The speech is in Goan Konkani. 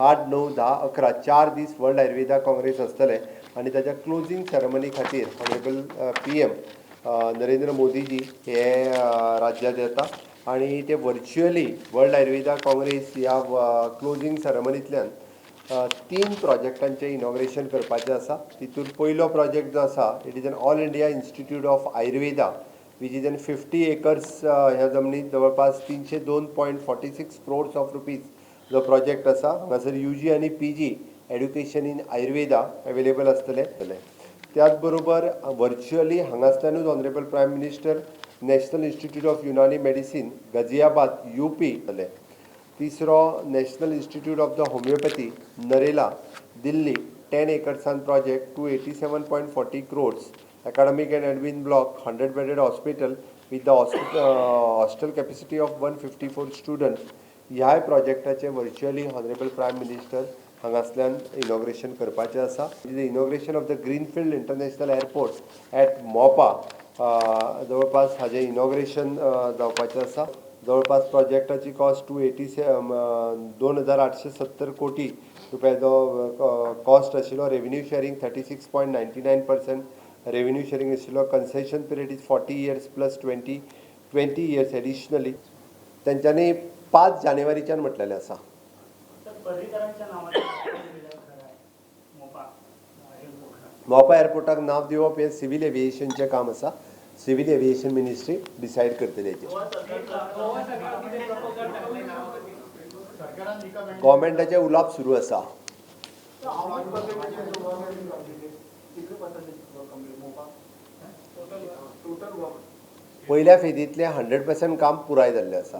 8, 9, 10, 11, 4 दीस वर्ल्ड आयुर्वेदा काँग्रेस आसतले आनी ताच्या क्लोजींग सेरेमनी खातीर ऑनरेबल पीएम नरेंद्र मोदीजी हे राज्यांत येता आनी ते व्हर्च्युअली वर्ल्ड आयुर्वेदा काँग्रेस ह्या क्लोजींग सेरेमनींतल्यान तीन प्रोजेक्टांचें इनॉग्रेशन करपाचें आसा. तितून पयलो प्रोजेक्ट जो आसा, it is an All India Institute of Ayurveda, which is an 50 acres ह्या जमनीत जवळपास 302.46 crores of rupees जो प्रोजेक्ट आसा. हांगासर यूजी आनी PG education in Ayurveda available आसतले. त्याच बरोबर virtually हांगासल्यानूच Honourable Prime Minister National Institute of Unani Medicine, Ghaziabad, UP जातले. तिसरो National Institute of the Homeopathy, Narela, Delhi, 10 एकर्सान project, 287.40 crores, academic and admin block, 100 bedded hospital with the hostel capacity of 154 student. ह्याय प्रोजेक्टाचें व्हर्च्युअली ऑनरेबल प्रायम मिनिस्टर हांगासल्यान इनॉग्रेशन करपाचें आसा. Inauguration of the greenfield international airport at Mopa, जवळपास हाजें इनॉग्रेशन जावपाचें आसा. जवळपास प्रोजेक्टाची कॉस्ट टू एटी 2870 कोटी रुपयाचो कॉस्ट आशिल्लो. Revenue sharing 36.99% revenue sharing आशिल्लो. Concession period is 40 years plus 20 years additionally. तेंच्यांनी 5 जानेवारीच्यान म्हटलेलें आसा. तर पर्रीकरांच्या नावाने दिलेलं खरं आहे मोपा एअरपोर्टला? मोपा एअरपोर्टाक नांव दिवप हें सिवील एविएशनचें काम आसा. सिवील एविएशन मिनिस्ट्री डिसायड करतली हेचेर. गोवा सरकार कितें प्रपोजल टाकले नावाखातीर? सरकारान रिकमेंड गव्हर्मेंटाचें उलोवप सुरू आसा. How much percentage is the work has been completed? कितले percentage work complete Mopa? Total work. पयल्या फेजींतलें 100% काम पुराय जाल्लें आसा.